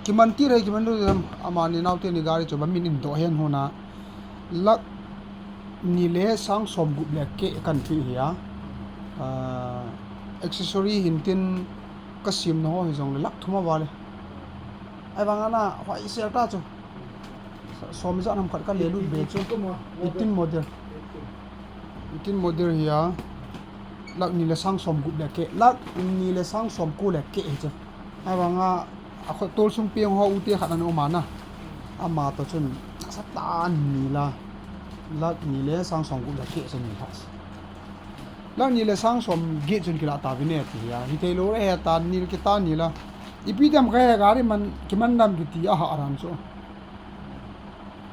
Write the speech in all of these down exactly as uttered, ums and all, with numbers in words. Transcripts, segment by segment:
Kiman ti re, kiman ru jam, amani naote ni gari chu ba min in doh hen hona. Lakh ni le sang som gup le keh kan pe hi a. Ah, accessory hin tin ka siam na ho hi jong le lakh thum a vale. Ahivang a na, hoi sel ta chu. Som ijat ham khat ka le lut be chu. Eighteen model. Eighteen model hi a. Lakh ni le sang som gup le keh. Lakh ni le sang som ko le keh hi chu. Ahivang a, a khotol sung peng ho u te khat ana um a na. Ama to chun, sa tan ni la. Lakh ni le sang som gup le keh chu ni ha. Lakh ni le sang som get chun kila ta vin e ti a. Hi thei lo re he ta ni ki ta ni la. Ipi dem ka he gari man, kiman dam kiti a ha ran chu.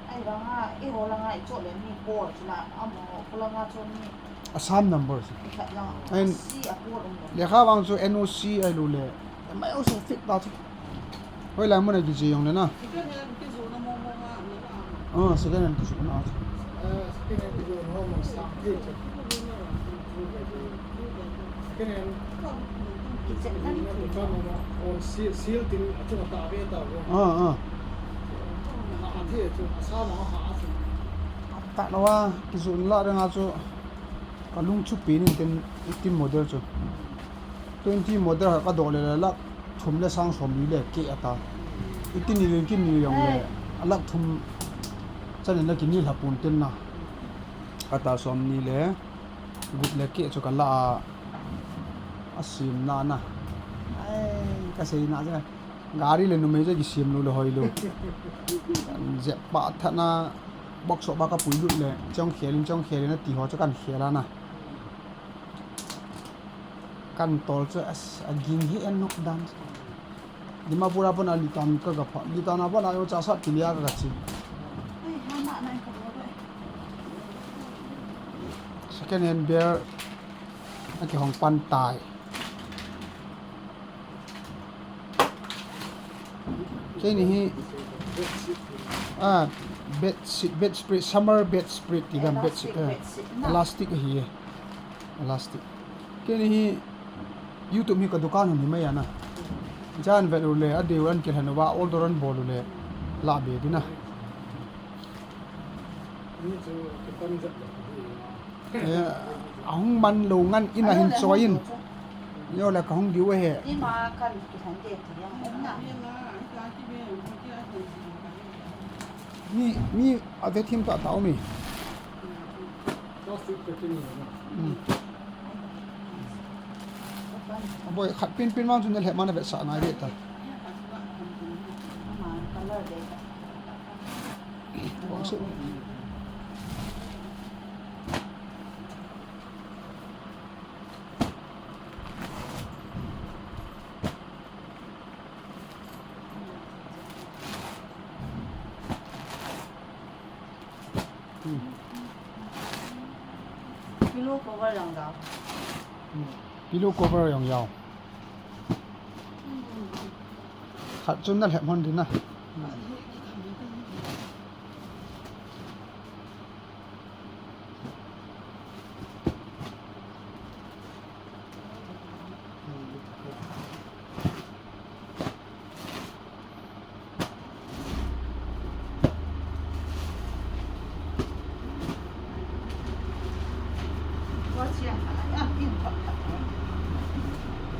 Ahivang a, eiho langa i chot le mi po chu la, amaho, ko langa chu mi. Assam number chu. Khat lang. Ahin, a si a po um lo. Lekha vang chu N O C ahi lo le. Mai o so fit ta chu. Hoilai mun a kiji jong le na. Second hand kijoh na mong mong a, ni a. Ah, second hand kijoh na. Eh, second hand kijoh na mong mong sang thei chu. Second hand. Kijoh na ni. Kijoh na mong mong. Oh, seal, seal tin, a chung a ta ve ta. Ah, ah. Ha, ha, thei chu, a sa na ha, ha chu. Ta lo a, kijoh na la ding a chu. Ka lung chu pi nin tin eighteen model chu. Twenty model ka doh le le lakh thum le sang som li le keh a ta. Eighteen ni le kin ni jong le. A lakh thum chan in la kini la pun tin na. A ta som ni le gup le keh chu ka la a. A sim na na. Ai, ka sei na ja. Gari le numei chu kisiam lo le hoi lo. Jep pa tha na box so ba ka pui lut le. Chong khel in, chong khel in a ti ho chu kan khel a na. Kan tol chu a, a ging hi en nok dan. Dimapur a pon a litan ka ga pha. Litan a pon a yo cha sa ti lia ka ga chi. Second hand beer a kihong pan tai. Keini hi, ah, bed sheet, bed spread, summer bed spread ti dan bed sheet, elastic, eh, bed sheet na. Elastic ahi, eh. Elastic. Keini hi YouTube hi ka dukan hon hi mai ana. Jan vet u le, adeu an kilhen uva, order an bol u le, la be ding a. Ni chu kipan jep le. Eh, ahung man lou ngan in a hin choi in. Yo la ka hung diu he. Ima kan kisan de ti yang na. Mi, mi a ve thim ta ta mi. Hmm. Boi, khat pin pin mang chun le man ve sa ngai ve ta. Bong su. Hmm. Pillow cover jong jao. Hmm. Pillow cover jong jao. Khat chun na lhep hon ding na.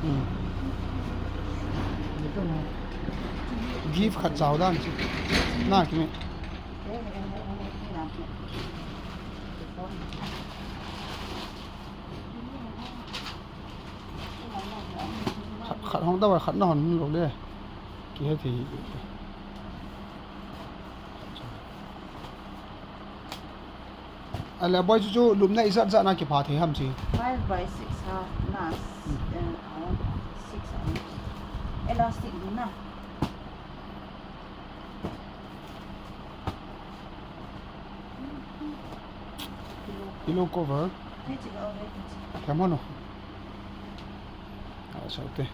Hmm. Gift khat jao dan chu. Na ki me. Khat, khat hong da, khat na hon lo le. Kihe thei. Ale boi chu, chu lupna ijat jat na kipha thei ham chi. Five by six ha na, hmm, eh, six ha. Elastic na. Pillow cover. Kemo no. Ah, saute.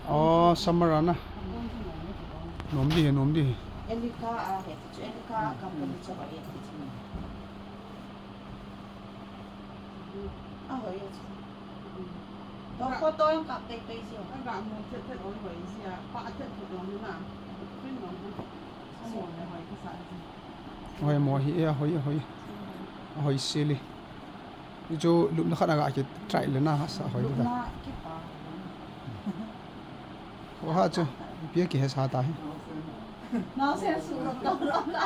Oh, summer ana. Nom di he, nom di he. Elika a he, chu Elika a company chu a he. A hoi chu. Photo jong kap teitei jia. Aga mo thet thet oi hoi jia. Pa thet thet oi na. Print oi na. Amo le hoi kasa jia. Hoi mo hi e, hoi, hoi. Hoi sili. Chu lupna khat aga ki try le na hasa hoi da. Lupna kipa. Wa ha chu, pia kihesa ta hi. Naosen suh lou lou la.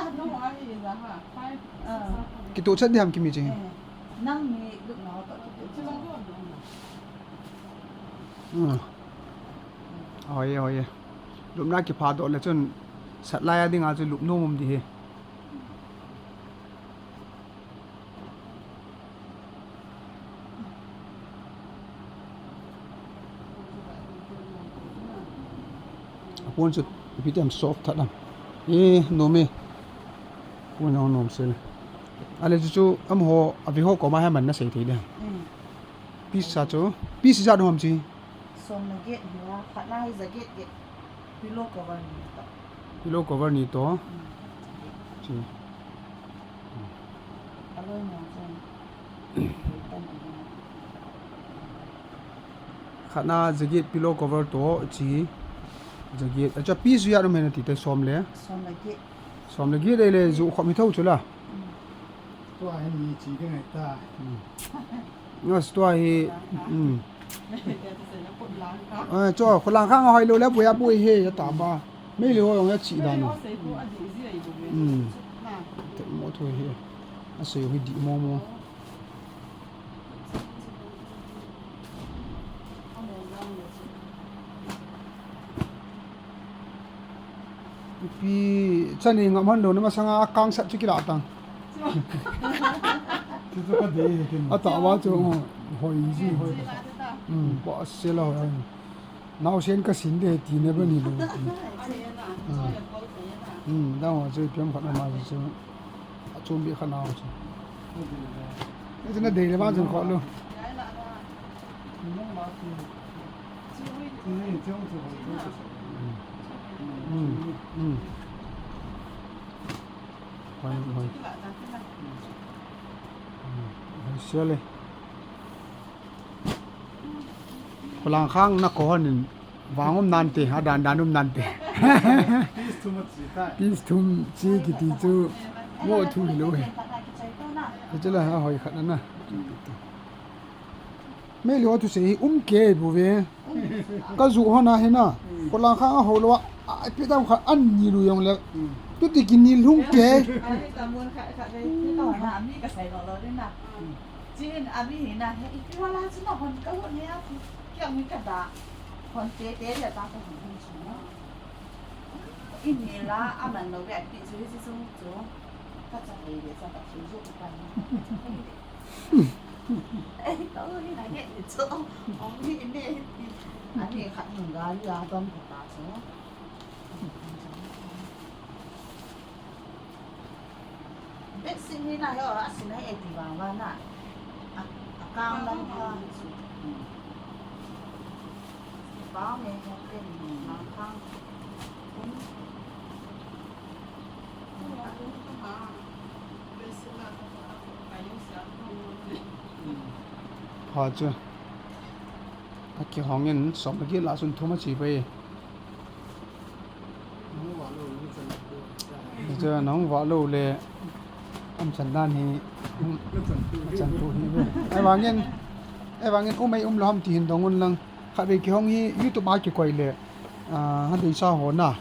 Kituh chet ding ham kimi ching. Nang mi lupna ho toh kituh chet. Hmm. Hoi, hoi. Lupna kipha doh le chun sat lai a dinga chu lup nom um ding hi. Apon chu ipi tiam soft that am. E, nom e. Apon jong nom sel. Ale chu chu amaho, avi ho koma hi aman na sei thei ding. Mm. Piece sa chu, piece ijat ham chi. Som le get hi a, khatna hi jaget get. Pillow cover ni toh. Pillow cover ni toh. Mm. Chi. Aloi mo chun. Khatna jaget pillow cover toh chi. Jaget. Acha piece ijat um ham nati te som le. Som le get. Som le get le ju khom hi tho chu la. Mm. Tua hi ni chi ding ahi ta. Mm. Ngas tua hi, mm. Eh, cho, khulang khang a hoi lou le, pui a pui hi, ya ta ba. Mei le ho jong ya chi dan. Mm. Te mo thu hi. A sei hi di mo mo. Ipi chani ngam han lou na masanga a kang sat chu kila tang. Chu chu ka dei hi kin. Ata wa chu, oh, hoi ji. Hoi. Hmm, pa se la hoi. Naosen ka sin de ti ne ba ni lou ti. Hmm. Hmm, dang wa chu piam khat na ma chu. Achom beh kha nao chu. Hichu nadei le vang chun kho lou. Hmm, hmm. Hoi, hoi. Hmm, hoi sia le. Khulang khang na ko hon in vang um nante, adan dan um nante. Piece thum a chi tai. Piece thum chi kiti chu mo thu hi lou he. Chu la ha hoi khat na na. Mei le ho thusei hi um kei bu ve. Ka ju hon a hi na. Khulang khang a ho lou a, a pi dam khat an ni lu jong le. Tuti ki ni lhung kei. Ai, ta mun khat khat ve. Ni to na, mi ka sai lo lo din na. Chin, ami hi na, he, ipi wala chu na hon ka hon he a, kiang mi ka da. Hon te te le ta ka hon hon chu na. I ni la, a man lo ve, pi chu hi chu chu. Ka cha hei le cha ka chu chu ka ni. Ei, ka u ni na he ni chu. Ong ni ne. Ani khat nung ga ya dom ka ta chu. Bedsheet hi na he o, a sin a he ti vang vang na. A, a kang lang kha. Ba me he te ni lang kang. Pha chu. A kihong in som le get la chun thum a chi pai. Hichu nahung vah lou le, um chan dan hi, um, chan tu hi ve. Ahivangin, ahivangin um ei um lou ham ti hin dong un lang. Khatvei kihong hi YouTube a kikoi le, ah, ha deisah ho na.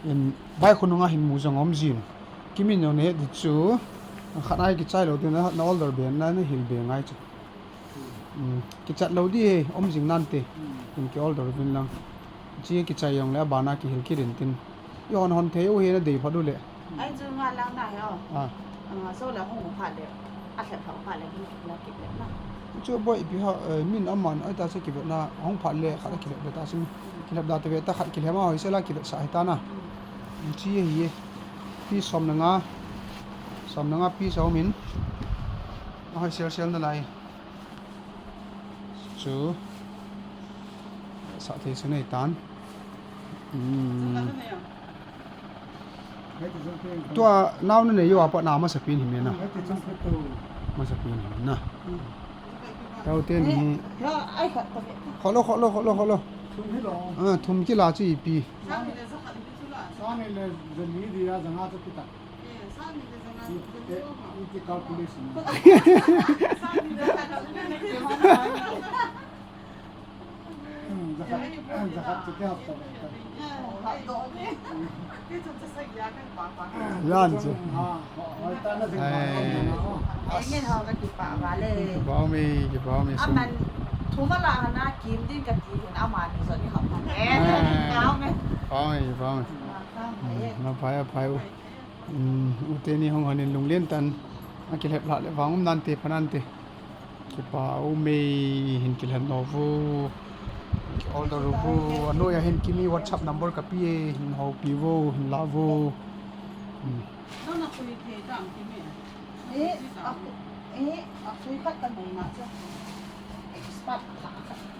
In vai khonung a hin mu jong um jin. Kimin jong nahet di chu, khat a hi kichai lou ding na, na order be na, na hil be ngai chu. Hmm, kichat lou di he, um jing nante. Hmm. In ki order uvin lang. Chi kichai jong le, abana kihil kit in tin. I hon hon thei u hi nadei phat u le. Ai chu nga lang na he o. Ah. Ah, so la hung phat le. A lhep phat phat le, hung la kit le na. Chu boi ipi ha, eh, min aman, ai ta se kivet na, hung phat le, khat a kilhep le ta sim. Kilhep da te ve ta khat kilhem a hoi se la kivet sa hi ta na. Hmm. Chi hi e. Piece som le nga. Som le nga piece a um in. A hoi sel sel nalai. Chu. Sa thei chu nei tan. Hmm. Tua nao na nei u a pat na masa pen hi me na. Masa pen hi me na. Chau ten hi. Kholo, kholo, kholo, kholo. Ah, thum kila chu ipi. Sani le zani dia zanga chu kita. Iti calculation. Yan chu. Ai. Kipah ume, kipah ume sum. Aman, thum ala hana kim din kati hin amani jong ni hap. Ai. Kipah ume, kipah ume. Hmm, na phai, phai u. Hmm, u teni hung hon in lunglen tan. Akilhep lhah le vang um nante, pha nante. Kipah ume, hin kilhen nau vo. Ki order u vo. Anoiya hin kimi WhatsApp number kape e, hin houpi vo, hin la vo. Hmm. Nang na khui thei tam kimi. Eh, a khu-, eh, a khui khat ka nei na cha. Expert khat.